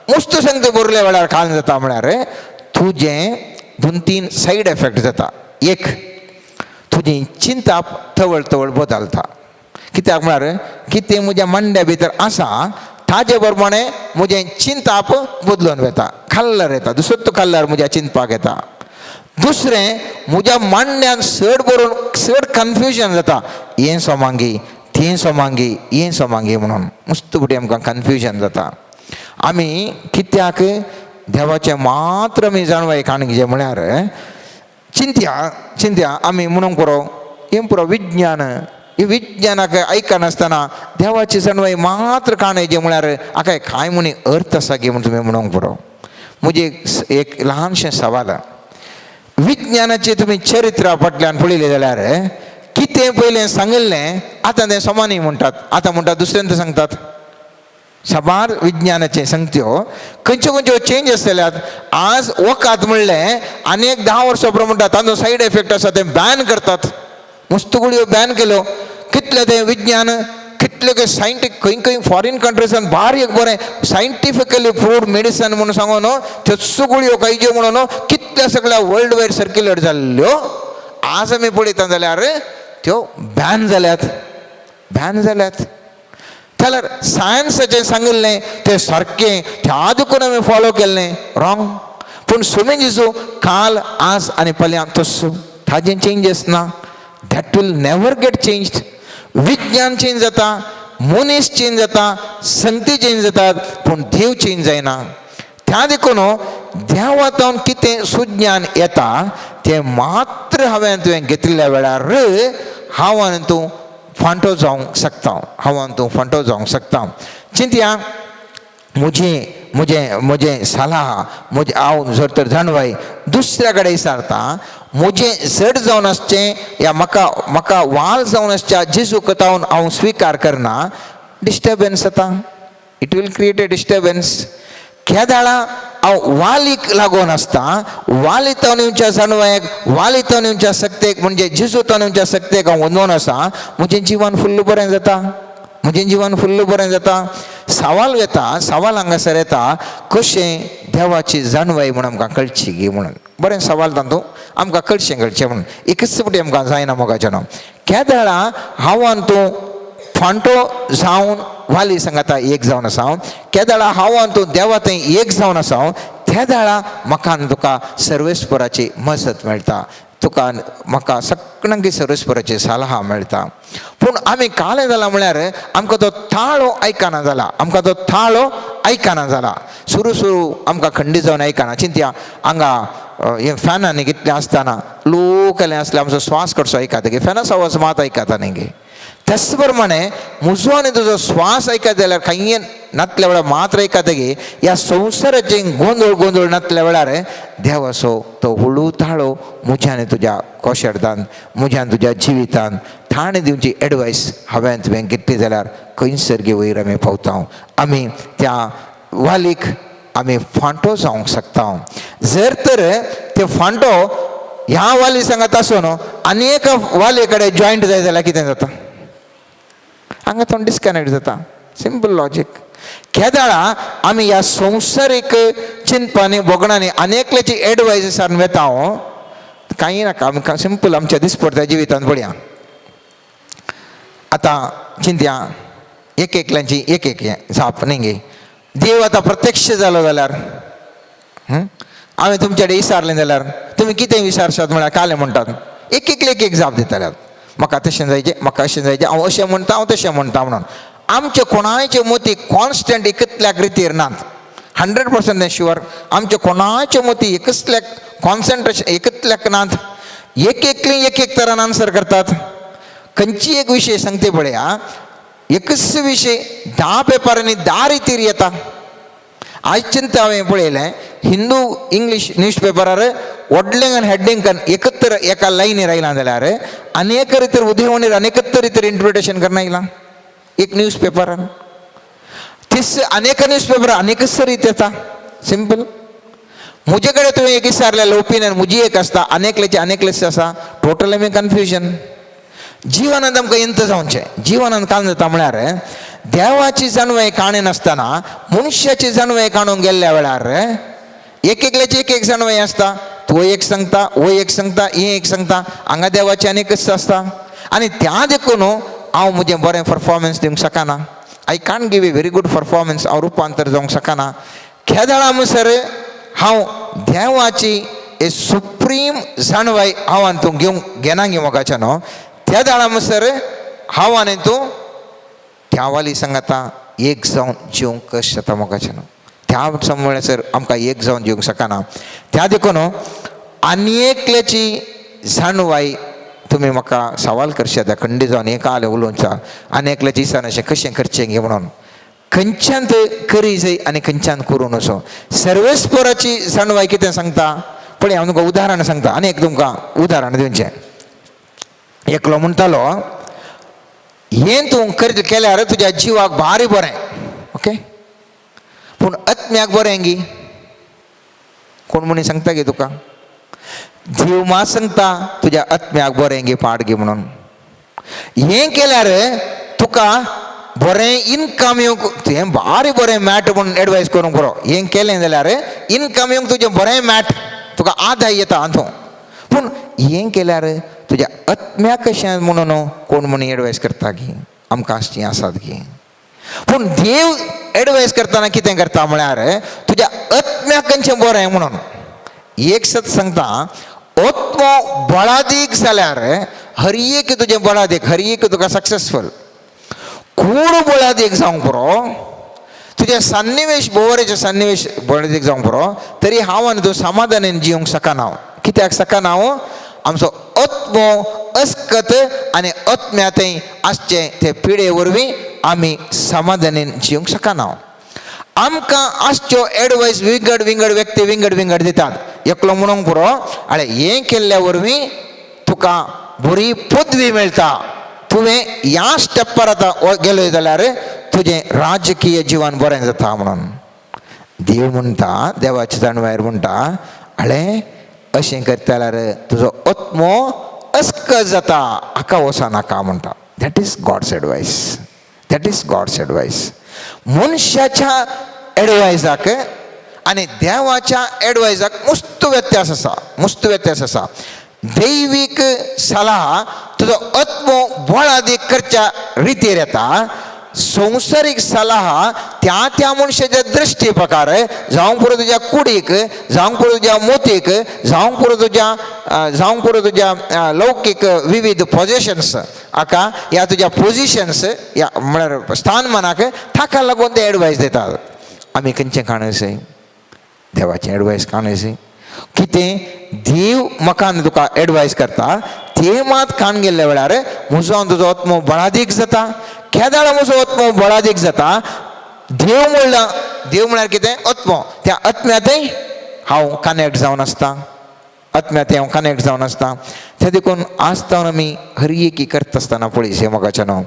मुस्तू संगती भरल्या वेळार खाल जाता म्हळ्यार तुजें 2-3 सायड एफेक्ट जाता. एक, तुजी चिंताप तवळ तवळ बदलता, कित्याक म्हळ्यार कितें म्हज्या मांड्या भितर आसा ताजे प्रमाणे म्हजें चिंताप बदलून वता, खाल्लर येता, दुसरो खाल्लर म्हज्या चिंतपाक येता. दुसरें म्हज्या मांडण्यान चड बरोवन चड कन्फ्युजन जाता, हें सोमांगी तें सोमांगी हें सोमांगी म्हणून मस्त फुडें आमकां कन्फ्युजन जाता. आमी कित्याक देवाचें मात्र आमी जाणवाय काणगे म्हळ्यार चिंत्या चिंत्या आमी म्हणूंक पुरो हें पुरो विज्ञान, हे विज्ञानाक आयकनासतना देवाची जाणवाय मात्र काणयचे म्हळ्यार हाका कांय म्हणी अर्थ आसा की म्हण तुमी म्हणूंक पुरो. म्हजें एक ल्हानशें सवाल, विज्ञानाचें तुमी चरित्रा फाटल्यान पळयलें जाल्यार कितें पयलें सांगिल्लें आतां तें समानी म्हणटात, आतां म्हणटात दुसऱ्यांत सांगतात. साबार विज्ञानाचे सांगत्यो खंयच्यो खंयच्यो चेंजीस जाल्यात. आज वखद म्हणलें आनी एक 10 वर्सां उपरांत म्हणटात तांचो सायड इफेक्ट आसा, तें बॅन करतात. मस्त गुळयो बॅन केल्यो. कितलें तें विज्ञान, कितले काय सायंटिफीक खंय खंय फॉरेन कंट्रीसान बारीक बरें सायंटिफिकली प्रूव्ड मेडिसन म्हणून सांगून न्हू त्यो गुळयो खायच्यो म्हणून न्हू कितल्या सगळ्या वर्ल्ड वायड सर्क्युलेट जाल्ल्यो. आज आमी पळयता जाल्यार त्यो बॅन जाल्यात, बॅन जाल्यात. जाल्यार सायन्साचें सांगिल्लें तें सारकें त्या देखून आमी फॉलो केल्लें रॉंग. पूण स्वामी जेजू काल आज आनी फाल्यां तस्सो, ताजें चेंजीस ना. That will never get changed. विज्ञान चेंज जाता, मनीस चेंज जाता, संगती चेंज जातात, पूण देव चेंज जायना. त्या देखून देवातावन कितें सुज्ञान येता तें मात्र हांवें तुवें घेतिल्ल्या वेळार हांव आनी तूं फांटो जावंक शकता, हांव आनी तूं फांटो जावंक शकता. चिंतया म्हजें म्हजें म्हजें सलाह म्हजें हांव जर तर जाणवाय दुसऱ्या कडेन विचारता, म्हजें जड जावन आसचें या म्हाका म्हाका वाल जावन आसच्या जेजू कथावन हांव स्विकार करना, डिस्टर्बन्स जाता. It will create a disturbance. केदाळा हांव वालीक लागून आसता, वाली तावन येवच्या जाणवायेक, वाली तावन येवच्या शक्तेक, म्हणजे जेजू तावन येवच्या शक्तेक हांव वंदोवन आसा, म्हजें जिवन फुल्ल बरें जाता, म्हजें जिवन फुल्ल बरें जाता. सवाल येता, सवाल हांगासर येता, कशें देवाची जाणवाय म्हूण आमकां कळची गी म्हणून. बरें सवाल तातूंत आमकां कळचें कळचें म्हणून एकच फावटी आमकां जायना मोगाचें. केदळा हांव आनी तूं फांटो जावन वाली सांगाता एक जावन आसा, केदळा हांव आनी तूं देवा थंय एक जावन आसा, त्या वेळा म्हाका आनी तुका सर्वेस्पराची मजत मेळटा, तुका म्हाका सगळ्यांक सर्वेस्पराची सलाह मेळटा. पूण आमी कालें जालां म्हळ्यार आमकां तो ताळो आयकना जाला, आमकां तो ताळो आयकना जाला. सुरू सुरू आमकां खंडीत जावन आयकना. चिंतया हांगा हें फॅनांनी कितलें आसतना लोक आसले आमचो श्वास कसो आयकता गे, फॅनाचो आवाज मात आयकता न्ही गे. त्याच प्रमाणे म्हजो आनी तुजो श्वास आयकत जाल्यार खंय नातल्या वेळार मात्र आयकता गे. ह्या संवसाराचे गोंदळ गोंदळ नातल्या वेळार देवाचो तो हळू ताळो म्हज्या आनी तुज्या कोशेर्दान, म्हज्या आनी तुज्या जिवितान ताणें दिवची एडवायस हांवें तुवें घेतली जाल्यार खंयसर गे वयर आमी पावता. आमी त्या वालीक आमी फांटो जावंक शकता. जर तर ते फांटो ह्या वाली सांगत आसून आनी एका वाली कडेन जॉयंट जाय जाल्यार कितें जाता? हांगा तो डिस्कनेक्ट जाता. Simple logic. केदाळा आमी ह्या संवसारीक चिंतपानी भोगणांनी आनी एकल्याची एडवायस वेता हांव कांय नाका. आमकां सिंपल आमच्या दिसपडत्या जिवितांत पळया. आतां चिंतया एक एकल्यांची एक एक हें जाप न्ही गे. देव आतां प्रत्यक्ष जालो जाल्यार हांवें तुमचे कडेन विचारलें जाल्यार तुमी कितें विचारशात म्हळ्यार कालें म्हणटात एक एकले एक एक जाप दितल्यात. म्हाका तशें जायचें, म्हाका अशें जायचें, हांव अशें म्हणटा, हांव तशें म्हणटा म्हणून आमचे कोणायचे मती कॉन्स्टंट एकतल्याक रितीर नात. 100% शुअर आमचे कोणाचे मती एकसल्याक कॉन्सन्ट्रेशन एकतल्याक नात. एक एकली एक एक तरान आन्सर करतात. खंयची एक विशय सांगते पळया, एकच विशय 10 पेपरांनी 10 रितीर येता. आयज चिंता हांवें पळयलें हिंदू इंग्लीश न्यूज पेपरार व्हडलें आनी हेडींग कन्न एकत्र एका लायनीर आयलां जाल्यार आनी एका रितीर उदयवणीर आनी एकत्र रितीर इंटरप्रिटेशन करून आयलां एक न्यूज पेपरान. तीस अनेक न्यूज पेपर अनेकच रीत येता. सिंपल. म्हजे कडेन तुवें एक विचारलें ओपिनियन म्हजी एक आसता, अनेकल्याची अनेकलेच आसा. टोटल आमी कन्फ्युजन. जिवनांत आमकां इंत जावचें. जिवनांत काल जाता म्हळ्यार देवाची जाणवाय काणी नासतना मनशाची जाणवाय काडूंक गेल्ल्या वेळार एक एकल्याची एक एक जाणवाय आसता. तूं एक सांगता, वो एक सांगता, हें एक सांगता, हांगा देवाची आनीकच आसता. आनी त्या देखून हांव म्हजें बरें परफॉर्मन्स दिवंक शकना. I can't give a very good performance. हांव रुपांतर जावंक शकना. केदळा म्हणसर हांव देवाची हे सुप्रीम जाणवाय हांव आनी तूं घेवंक घेना गे मोगाच्या न्हू, त्या दाळा म्हणसर हांव आनी तूं त्या वाली सांगाता एक जावन जिवंक कश्ट जाता मोगाच्या न्हू. त्या म्हणसर आमकां एक जावन जिवंक शकना. त्या देखून आनी एकल्याची जाणवाय तुमी म्हाका सवाल करशे आतां खंडी जावन हें काल उलोवचा आनी एकल्याची इसान अशें कशें करचें गे म्हणून खंयच्यान करी जाय आनी खंयच्यान करूं नजो. सर्वेस्पराची जाणवाय कितें सांगता पळय, हांव तुमकां उदाहरण सांगता आनी एक तुमकां उदाहरण दिवचें. एकलो म्हणटालो हें तूं कर केल्यार तुज्या जिवाक भारी बरें, ओके, पूण आत्म्याक बरें गी? कोण म्हणी सांगता गे तुका? देव मात सांगता तुज्या आत्म्याक बरें गे पाड गे म्हणून. हें केल्यार तुका बरें इनकम येवंक, तुवें भारी बरें मॅट म्हूण एडवायस करूंक पुरो, हें केलें जाल्यार इनकम येवंक तुजें बरें मॅट, तुका आदाय येता हातूं. पूण हें केल्यार तुज्या आत्म्याक कशें म्हणून कोण म्हूण एडवायस करता गी? आमकां आसचीं आसात गी. पूण देव एडवायस करतना कितें करता म्हळ्यार तुज्या आत्म्याक खंयचें बरें म्हणून. एक सत सांगता, आत्मो बळादीक जाल्यार हर एक तुजें बळादीक, हर एक तुका सक्सेसफूल. कूड बळादीक जावंक पुरो, तुजें सन्निवेश बोवरेचें सन्निवेश बळादीक जावंक पुरो, तरी हांव आनी तूं समाधानान जिवंक शकना. कित्याक शकना? आमचो आत्मो अस्कत आनी आत्म्या थंय आसचें ते पिडे वरवीं आमी समाधानान जिवंक शकना. आमकां आसच्यो एडवायस विंगड विंगड व्यक्ती विंगड विंगड दितात. एकलो म्हणूंक पुरो आळे हें केल्ल्या वरवीं तुका बरी पदवी मेळटा, तुवें ह्या स्टेपार आतां गेले जाल्यार तुजें राजकीय जिवन बरें जाता म्हणून. देव म्हणटा, देवाच्या जाणवायर म्हणटा, आळे अशें करता जाल्यार तुजो आत्मो अस्कत जाता, हाका वचनाका म्हणटा. That is God's advice, that is God's advice. मनशाच्या एडवायजाक आनी देवाच्या एडवायजाक मुस्त व्यत्यास आसा, मुस्त व्यत्यास आसा. दैवीक सलाह तुजो आत्मो बळादीक करच्या रितीर येता. संवसारीक सलाह त्या त्या मनशाच्या दृश्टी प्रकार, जावंक पुरो तुज्या कुडीक, जावंक पुरो तुज्या मोतीक, जावंक पुरो तुज्या, जावंक पुरो तुज्या लौकीक विविध पोजिशन्स हाका या तुज्या पोजिशन्स या म्हळ्यार स्थानमानाक, ताका लागून ते एडवायस दितात. आमी खंयचें काणूय देवाचें एडवायस काणूय कितें देव म्हाका आनी तुका एडवायस करता ते मात काण गेल्ल्या वेळार म्हजो आनी तुजो आत्मो बळादीक जाता. केदाळ म्हजो आत्मो बळादीक जाता, देव म्हणला, देव म्हळ्यार कितें? आत्मो. त्या आत्म्यांतय हांव कनेक्ट जावन आसता, आत्म्यांतय हांव कनेक्ट जावन आसता. ते देखून आसतना आमी हर एकी करता आसतना पळय मोगाच्या न्हू,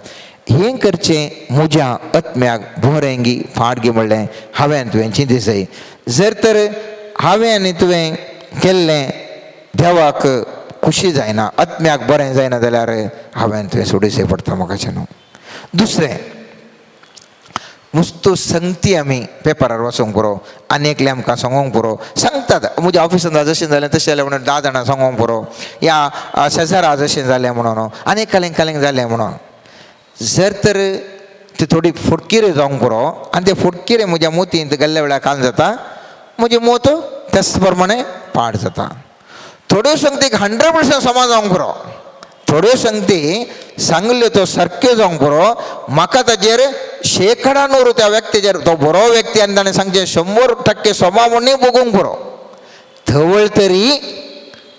हें करचें म्हज्या आत्म्याक बरें गी फाट गी म्हणलें हांवें तुवें चिंती जाय. जर तर हांवें आनी तुवें केल्लें देवाक खुशी जायना, आत्म्याक बरें जायना जाल्यार हांवें तुवें सोडुचें पडटा मोगाचें न्हू. दुसरें, मुस्तू संगती आमी पेपरार वाचूंक पुरो, आनी एकले आमकां सांगोंक पुरो, सांगतात म्हज्या ऑफिसान जशें जालें तशें जालें म्हणून 10 जाणां सांगोंक पुरो, या शेजारा जशें जालें म्हणून आनी कालेंग कालेंग जालें म्हणून. जर तर ती थोडी फुटकिरे जावंक पुरो आनी ते फुटकिरे म्हज्या मोतींत गेल्ल्या वेळार काल जाता, म्हजें मोत त्याच प्रमाणे पाड जाता. थोड्यो संगतीक 100% समा जावंक पुरो, थोड्यो संगती सांगल्यो त्यो सारक्यो जावंक पुरो, म्हाका ताजेर 100% त्या व्यक्तीचेर तो बरो व्यक्ती आनी ताणें सांगचें 100% समा म्हणून भोगूंक पुरो. थवळ तरी,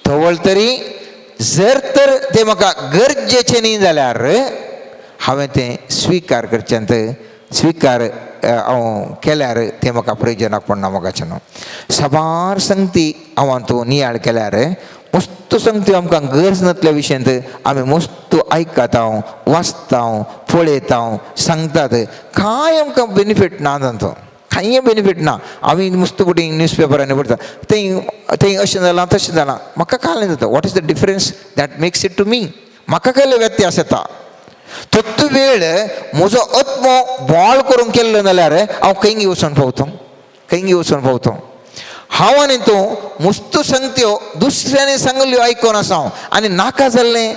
थवळ तरी जर तर तें म्हाका गरजेचें न्ही जाल्यार हांवें तें स्विकार करचें, स्विकार हांव केल्यार तें म्हाका प्रयोजनाक पडना मोगाचें न्हू. साबार संगती हांव तूं नियाळ केल्यार मस्त संगती आमकां गरज नासल्या विशयांत आमी मस्त आयकता, वाचता, पळयता, सांगतात, कांय आमकां बेनिफीट ना तांचो, कांय बेनिफीट ना. आमी मस्त कुटी न्यूज पेपरांनी पडटा थंय थंय अशें जालां तशें जालां, म्हाका कांय जाता. What is the difference that makes it to me? म्हाका कसले व्यत्यास येता? तत्तो वेळ म्हजो आत्मो बोळ करूंक केल्लो जाल्यार हांव खंय वचून पावतो, खंय वचून पावतो? हांव आनी तूं मुस्त संगत्यो दुसऱ्यांनी सांगल्यो आयकून आसा हांव आनी नाका जाल्लें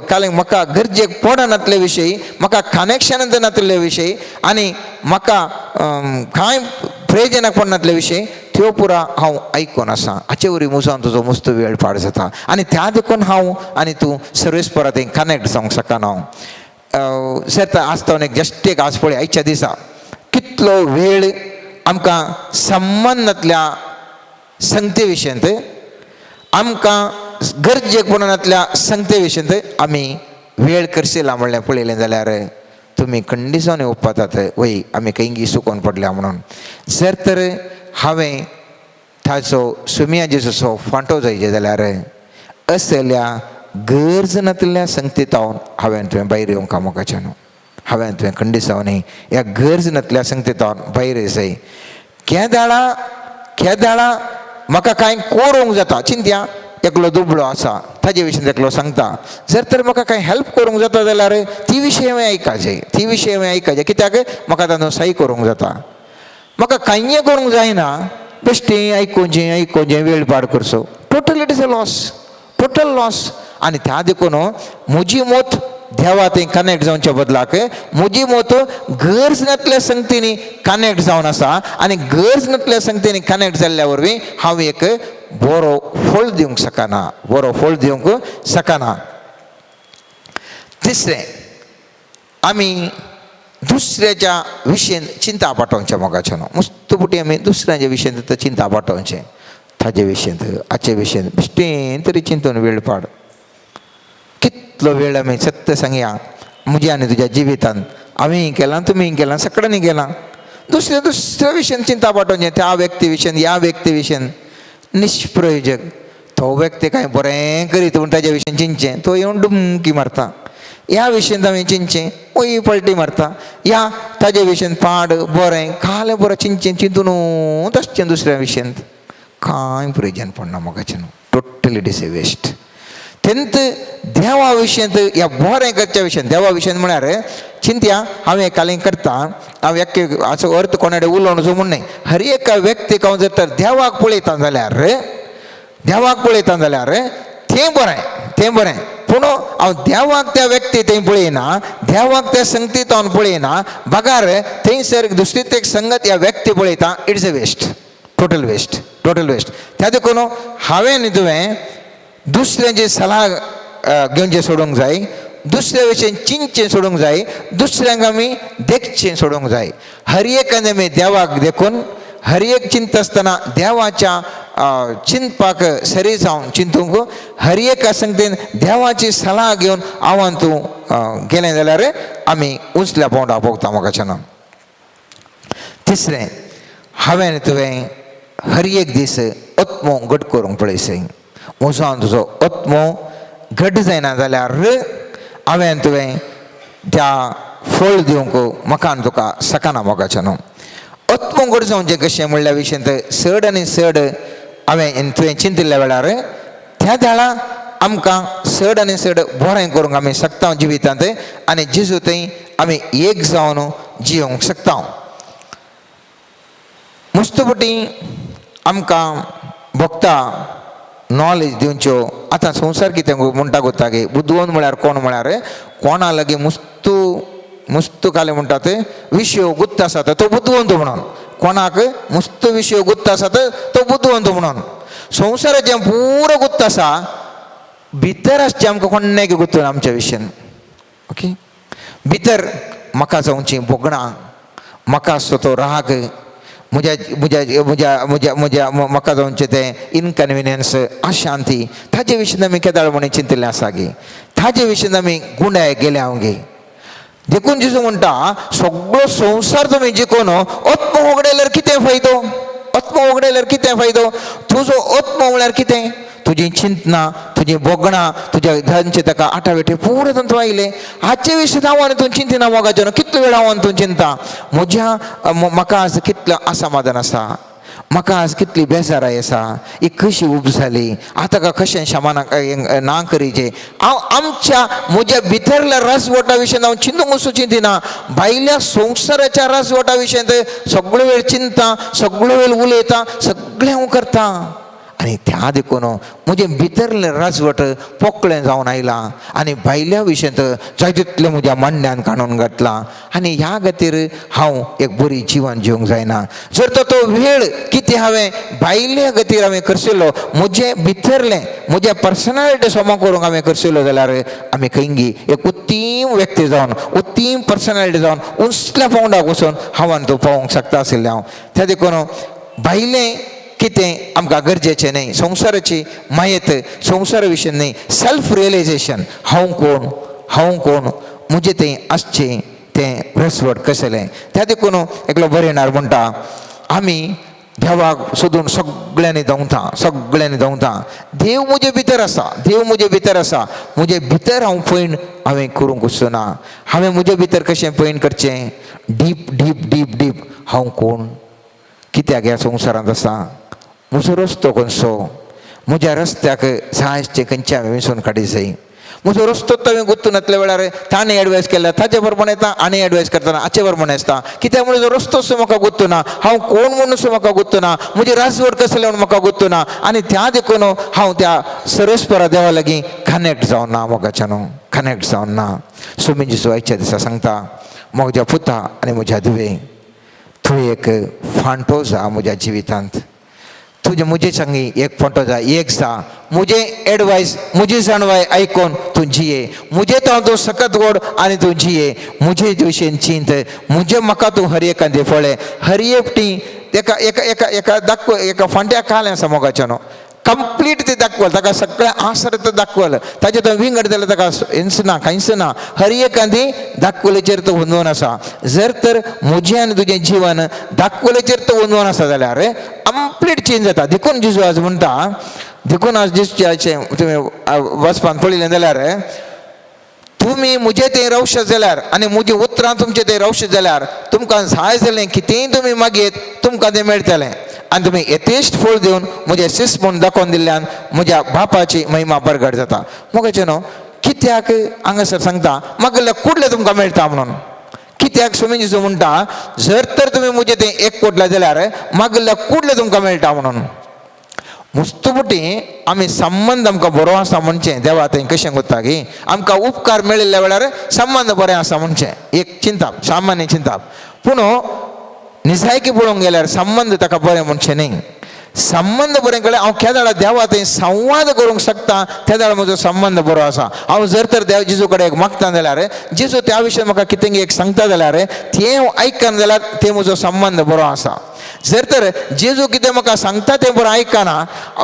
काल म्हाका गरजेक पडनातले विशयी, म्हाका कनेक्शन नातिल्ले विशयी आनी म्हाका कांय प्रयोजनाक पडनातले विशयी त्यो पुरा हांव आयकून आसा. हाचे वरवीं मुजान तुजो मस्त वेळ पाड जाता आनी त्या देखून हांव आनी तूं सर्वीस परत कनेक्ट जावंक शकना. हांव सेर्त आसता एक जस्ट एक आज पळय आयच्या दिसा कितलो वेळ आमकां संबंदांतल्या संगते विशयांत, आमकां गरजेक पडून संगते विशयांत आमी वेळ करशिला म्हणलें पळयलें जाल्यार तुमी खंडिसांनी उपातात वय आमी खंयगी सुकोन पडल्या म्हणून. जर तर हांवें ताचो सुमयाजेचो फांटो जायचे जाल्यार असल्या गरज नातिल्ल्या संगतीतावन हांवें तुवें भायर येवंक कामकाचें न्हू. हांवें तुवें खंडिसांव ह्या गरज नातल्या संगतीतावन भायर येसय. केदाळा केदाळा म्हाका कांय करूंक जाता चिंत्या एकलो दुबळो आसा ताजे विशीं एकलो सांगता, जर तर म्हाका कांय हेल्प करूंक जाता जाल्यार ती विशय हांवें आयकाचे, ती विशय हांवें आयकाचे, कित्याक म्हाका तातूंत सही करूंक जाता. म्हाका कांय करूंक जायना, बेश्टें आयकुचें आयकुचें वेळ पाड करचो, total it is a loss, total loss. आनी त्या देखून म्हजी मत देवा थंय कनेक्ट जावच्या बदलाक म्हजी मत गरज नातल्या संगतीनी कनेक्ट जावन आसा आनी गरज नातल्या संगतीनी कनेक्ट जाल्ल्या वरवीं हांव एक बरो फळ दिवंक शकना, बरो फळ दिवंक शकना. तिसरें, आमी दुसऱ्याच्या विशयन चिंता पाठोवचें मोगाचें न्हू. मस्त पुटी आमी दुसऱ्याच्या विशयन चिंता पाठोवचें, ताजे विशयन हाचे विशयन बेश्टें तरी चिंतून वेळ पाड. कितलो वेळ आमी सत्य सांगया म्हज्या आनी तुज्या जिवितान आमी केलां तुमी केलां सगळ्यांनी केलां, दुसऱ्या दुसऱ्या विशयन चिंता पाठोवचें, त्या व्यक्ती विशयन ह्या व्यक्ती विशयन निष्प्रयोजक. तो व्यक्ती कांय बरें करीत म्हूण ताज्या विशयन चिंतचें, तो येवन डुमकी मारता. ह्या विशयन आमी चिंतचें, वय पलटी मारता. ह्या ताजे विशयन पाड बरें कालें बरें चिंतचें, चिंतूनूच आसचें दुसऱ्या विशयन कांय प्रयोजन पडना मोगाचें न्हू. Totally it is a waste. तेंत देवा विशयंत ह्या बरें करच्या विशयन, देवा विशयन म्हळ्यार चिंत्या हांव एकालें करता, हांव एक हाचो अर्थ कोणाडे उलोवचो म्हूण न्हय. हर एका व्यक्तीक हांव जर तर देवाक पळयता जाल्यार, देवाक पळयता जाल्यार तें बरें, तें बरें. पूण हांव देवाक त्या व्यक्ती थंय पळयना, देवाक त्या संगतीत हांव पळयना, बगार थंयसर दुसरीच एक संगत ह्या व्यक्ती पळयता. It's a waste, total waste, total waste. त्या देखून हांवें न्ही तुवें दुसऱ्यांची सलाह घेवचें सोडूंक जाय, दुसऱ्या विशयन चिंतचें सोडूंक जाय, दुसऱ्यांक आमी देखचें सोडूंक जाय. हर एकान आमी देवाक देखून हर एक चिंतता आसतना देवाच्या चिंतपाक सरी जावन चिंतूंक हर एका संगतीन देवाची सलाह घेवन आव्हान तूं गेलें जाल्यार आमी उंचल्या पावंडा पावता म्हाका. तिसरें, हांवें तुवें हर एक दीस आत्मो घट करूंक पळयसय. म्हजो हांव तुजो आत्मो घट जायना जाल्यार हांवें तुवें त्या फळ दिवंक म्हाका आनी तुका शकना मोगाचें न्हू. आत्मो घट जावचें कशें म्हणल्या विशयंत चड आनी चड हांवें तुवें चिंतिल्ल्या वेळार त्या वेळा आमकां चड आनी चड बरें करूंक आमी शकता जिवितांत आनी जेजू थंय आमी एक जावन जियोंक शकता. मुस्तपटी आमकां भोगता नॉलेज दिवच्यो. आतां संवसार कितें म्हणटा गोता गे, बुदवंत म्हळ्यार कोण म्हळ्यार कोणा लागीं मुस्तू मुस्तू काले म्हणटा ते विशय गुप्त आसा तो बुदवंत म्हणून, कोणाक मुस्तू विशय गुप्त आसा तो बुदवंत म्हणून. संवसाराचें पुरो गुप्त आसा, भितर आसचें आमकां कोण्णें गुप्त आमच्या विशयान. ओके, भितर म्हाका जावचीं भोगणां, म्हाका आसतो तो राग, म्हज्या म्हज्या म्हज्या म्हज्या म्हज्या म्हाका जावचें तें इनकन्विनियन्स, अशांती, ताजे विशीं आमी केदाळ म्हणून चिंतिल्लें आसा गे, ताजे विशीं आमी गुंडाय गेले हांव गे. देखून जेजू म्हणटा सगळो संवसार तुमी जिखून आत्मो उगडल्यार कितें फायदो, आत्मो उगडल्यार कितें फायदो? तुजो आत्मो म्हळ्यार कितें? तुजी चिंतना, तुजी भोगणां, तुज्या धनचे ताका आटाविटे पुरो तातूंत आयले. हाचे विशीं हांव आनी तूं चिंतिना मोगाचें न्हू. कितलो वेळ हांव आनी तूं चिंता म्हज्या म्हाका आज कितलें असमाधान आसा, म्हाका आज कितली बेजाराय आसा, ही कशी उब जाली आतां का कशें क्षमा ना करीचे. हांव आमच्या म्हज्या भितरल्या राजवटा विशयन हांव चिंतूंक वचूं चिंतिना, भायल्या संवसाराच्या राजवटा विशयन सगळो वेळ चिंता, सगळो वेळ उलयता, सगळें हांव करता. आनी आनी त्या देखून म्हजें भितरलें राजवट पोकळें जावन आयलां आनी भायल्या विशयांत जाय तितलें म्हज्या मांड्यान काडून घातलां आनी ह्या खातीर हांव एक बरी जिवन जिवंक जायना. जर तो तो वेळ कितें हांवें भायल्या खातीर हांवें करशिल्लो, म्हजें भितरलें म्हज्या पर्सनालिटी सोमो करूंक हांवें करशिल्लो जाल्यार आमी खंयगी एक उत्तीम व्यक्ती जावन उत्तीम पर्सनालिटी जावन उंचल्या पावंडाक वचून हांव तूं पावोंक शकता आशिल्लें हांव. त्या देखून भायलें कितें आमकां गरजेचें न्हय, संवसाराची मायत संवसारा विशय न्हय, सेल्फ रियलायजेशन, हांव कोण, हांव कोण, म्हजें तें आसचें तें रसवट कसलें. त्या देखून एकलो बरयणार म्हणटा, आमी देवाक सोदून सगळ्यांनी धांवता, सगळ्यांनी धांवता, देव म्हजे भितर आसा, देव म्हजे भितर आसा, म्हजे भितर हांव पयण हांवें करूंक वचना. हांवें म्हजे भितर कशें पयण करचें? डीप डीप डीप डीप, हांव कोण, कित्याक ह्या संवसारांत आसा, म्हजो रस्तो खंयचो, म्हज्या रस्त्याक जायचे खंयचे हांवें वेंचून काडी जाय. म्हजो रस्तो तो हांवें गुत्तून येतल्या वेळार ताणें एडवायस केल्या ताचे प्रमाणे येता आनी एडवायस करतना हाचे प्रमाणे आसता. कित्याक म्हूण रस्तो सो म्हाका गुत्तू ना, हांव कोण म्हणून सो म्हाका गुत्तू ना, म्हजी राजवट कसलें म्हणून म्हाका गुत्तू ना आनी त्या देखून हांव त्या सरस्परा देवा लागीं कनेक्ट जावन ना, मोगाच्यान कनेक्ट जावन ना. सो जेजू आयच्या दिसा सांगता, म्हज्या पुता आनी म्हज्या धुवे, तूं एक फांटो जा म्हज्या जिवितांत, तुजें म्हजे सांगी एक फांटो जा, एक जा, म्हजें एडवायस म्हजी जाणवाय आयकून तूं जिये, म्हजें तो तूं सकत गोड आनी तूं जिये, म्हजे विशयन चिंत, म्हजें म्हाका तूं हर एकांती फळें हर एकटी एका एका एका एका दाखव एका फांट्या कालें आसा मोगाच्यानो कंप्लीट ते दाखवल, ताका सगळें आसर तो दाखवल, ताजें तो विंगड जाल्यार ताका हेंच ना कांयच ना, हर एकांती दाखवलेचेर तो वंदून आसा. जर तर म्हजें आनी तुजें जिवन दाखवलेचेर तो वंदून आसा जाल्यार कंप्लीट चेंज जाता. देखून जेजू आज म्हणटा, देखून आज जेजूचें तुमी वाचपान पळयलें जाल्यार, तुमी म्हजे तें रावशात जाल्यार आनी म्हजी उतरां तुमचे तें रावशात जाल्यार तुमकां जाय जालें कितेंय तुमी मागीर तुमकां तें मेळटलें आनी तुमी यथेश्ट फळ दिवन म्हजें शिस्त म्हूण दाखोवन दिल्ल्यान म्हज्या बापाची महिमा परगट जाता. मोगाचें न्हू कित्याक हांगासर सांगता मागीर कुडलें तुमकां मेळटा म्हणून, कित्याक स्वामी जेजू म्हणटा जर तर तुमी म्हजें तें एक कोटलें जाल्यार मागीर कुडलें तुमकां मेळटा म्हणून. मुस्तुपुटी आमी संबंद आमकां बरो आसा म्हणचें देवा थंय कशें कोत्ता की आमकां उपकार मेळिल्ल्या वेळार संबंद बरें आसा म्हणचें एक चिंताप, सामान्य चिंताप. पूण निजायकी पळोवंक गेल्यार संबंद ताका बरें म्हणचें न्ही. संबंद बरें कळ्ळें हांव केदाळा देवा थंय संवाद करूंक शकता तेदाळा म्हजो संबंद बरो आसा. हांव जर तर देव जेजू कडेन मागता जाल्यार जेजू त्या विशयान म्हाका कितें एक सांगता जाल्यार तें हांव आयकना जाल्यार तें म्हजो संबंद बरो आसा. जर तर जेजू कितें म्हाका सांगता तें बरो आयकना,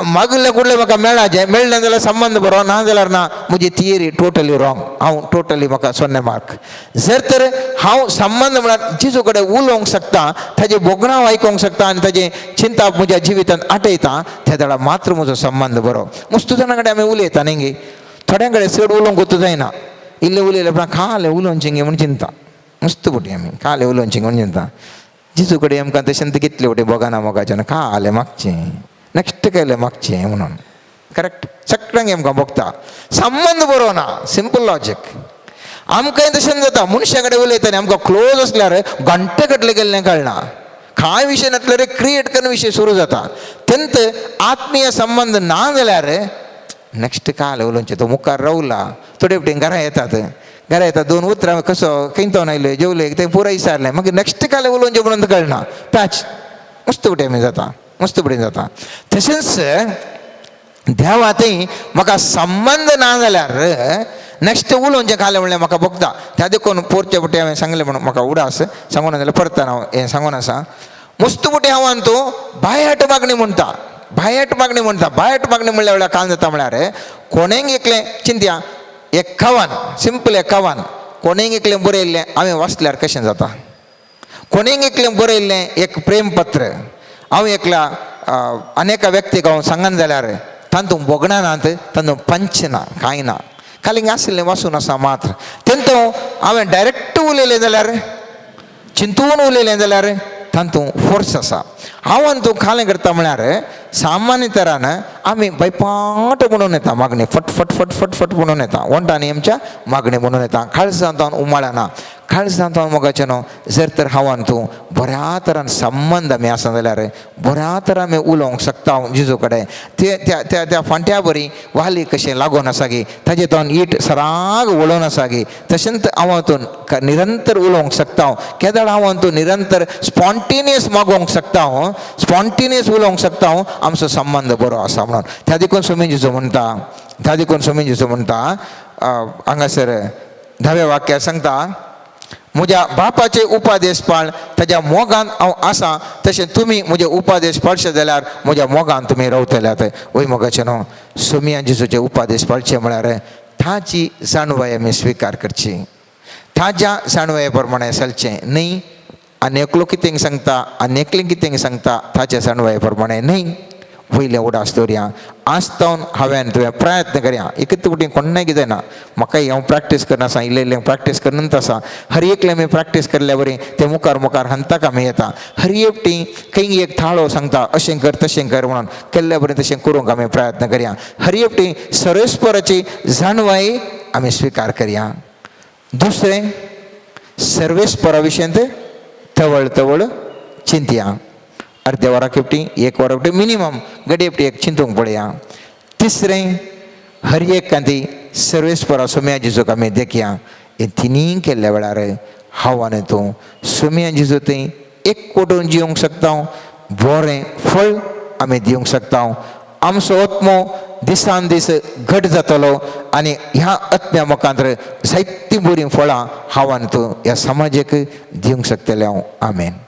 मागले कुडलें म्हाका मेळाचें मेळ्ळें जाल्यार संबंद बरो, ना जाल्यार ना, म्हजी थियरी टोटली रॉंग, हांव टोटली म्हाका सोन्ने मार्क. जर तर हांव संबंद म्हळ्यार जेजू कडेन उलोवंक शकता, ताजें भोगणां हांव आयकूंक शकता आनी ताजें चिंताप म्हज्या जिवितांत आटयता, त्या वेळार मात्र म्हजो संबंद बरो. मस्तू जाणां कडेन आमी उलयता न्ही गे, थोड्यां कडेन चड उलोवंक वचूं जायना, इल्लें उलयलें उपरांत खालें उलोवचें गे म्हूण चिंता, मस्त फुटी आमी खालें उलोवचें म्हूण चिंता. जेजू कडेन आमकां तशें कितले फुटी भोगाना मोगाच्यान खालें मागचें नेक्स्ट केलें मागचें म्हणून करेक्ट सगळ्यांक आमकां भोगता. संबंद बरो ना, सिंपल लॉजीक. आमकांय तशें जाता, मनशा कडेन उलयता न्ही आमकां क्लोज आसल्यार घंटे कटले गेल्लें कळना, कांय विशय नासल्यार क्रिएट करून विशय सुरू जाता. तेंत आत्मीय संबंद ना जाल्यार नेक्स्ट काल उलोवचें तो मुखार रावला, थोडे फावटी घरा येतात, घरा येतात दोन उतरां कसो खंयतोन आयले जेवले तें पुराय विचारलें, मागीर नेक्स्ट काल उलोवचें म्हणून कळना, पॅच मस्त फुडें आमी जाता, मस्त फुडें जाता. तशेंच देवा थंय म्हाका संबंद ना जाल्यार नेक्स्ट उलोवचें खालें म्हणल्यार म्हाका भोगता. त्या देखून पोरचे फुटी हांवें सांगलें म्हणून म्हाका उडास सांगून जाल्यार परत हांव हें सांगून आसा. मुस्त फुटी हांव तूं बायट मागणी म्हणटा, बायट मागणी म्हणटा, बायट मागणी म्हणल्यार वेळार काल जाता म्हळ्यार कोणेंक एकलें चिंतया एक कवन, सिंपल एक कवन, कोणेंक एकलें बरयल्लें हांवें वाचल्यार कशें जाता, कोणेंक एकलें बरयल्लें एक प्रेमपत्र हांव एकल्या अनेका व्यक्तीक हांव सांगन जाल्यार तातूंत भोगणां नात, तातूंत पंच ना, कांय ना, खाली आशिल्लें वाचून आसा मात्र. तेंतू हांवें डायरेक्ट उलयलें जाल्यार चिंतून उलयलें जाल्यार तातूंत फोर्स आसा. हांव आनी तूं खालें करता म्हळ्यार सामान्य तरान आमी बायपाट म्हणून येता मागणी, फट फट फट फट फट म्हणून येता, वण्टांनी आमच्या मागणी म्हणून येता, काळजांत उमाळना, काळजांत मोगाचें न्हू, जर तर हांव आनी तूं बऱ्या तरान संबंद आमी आसा जाल्यार बऱ्या तरान आमी उलोवंक शकता जेजू कडेन. ते त्या त्या त्या फांट्या बरी वाली कशें लागून आसा गी, ताजे तोंड it सराग उलोवन आसा गी, तशेंच हांव तूं निरंतर उलोवंक शकता. केदळ हांव तूं निरंतर स्पॉन्टेनियस मागोवंक शकता, स्पॉन्टेनियस उलोवंक शकता, आमचो संबंद बरो आसा म्हणून. त्या देखून स्वामी जेजू म्हणटा, त्या देखून स्वामी जेजू म्हणटा हांगासर धाव्या वाक्यार सांगता, म्हज्या बापाचे उपादेश पाळ, ताज्या मोगान हांव आसा, तशें तुमी म्हजे उपादेश पाळशे जाल्यार म्हज्या मोगान तुमी रावतल्यात. वय मोगाचें न्हू, सोमिया जेजूचे उपादेश पाळचे म्हळ्यार ताची जाणवाय आमी स्विकार करची, ताज्या जाणवाये प्रमाणे चलचें न्ही. आनी एकलो कितें सांगता आनी एकलें कितें सांगता ताच्या जाणवाये प्रमाणे न्ही. वयले उडास दवरया. आज तावन हांवें तुवें प्रयत्न करया. एकच कुटी कोण्णाय कितें ना, म्हाकाय हांव प्रॅक्टीस करना आसा, इल्लें इल्लें प्रॅक्टीस करनच आसा. हर एकलें आमी प्रॅक्टीस केल्ल्या बरी ते मुखार मुखार हंताक आमी येता. हर एकटी खंय एक थाळो सांगता अशें कर तशें कर म्हणून केल्ल्या बरी तशें करूंक आमी प्रयत्न करया. हर एकटी सर्वेस्पराची जाणवाय आमी स्विकार करया. दुसरें, सर्वेस्परा विशयांत तवळ तवळ चिंतया. अर्द्या वराक एकटी, एक वराक एकटी, मिनिमम गडी एकटी एक चिंतूंक पळया. तिसरें, हर एक कांती सर्वेस्परा सोम्या जेजूक आमी देखया. हे तिनूय केल्ल्या वेळार हांव आनी तूं सोम्या जेजू थंय एक कोटून जिवंक शकता, बरें फळ आमी दिवंक शकता. आमचो आत्मो दिसान दीस घट जातलो आनी ह्या आत्म्या मुखांत जायतीं बरीं फळां हांव आनी तूं ह्या समाजेक दिवंक शकतलें हांव. आमेन.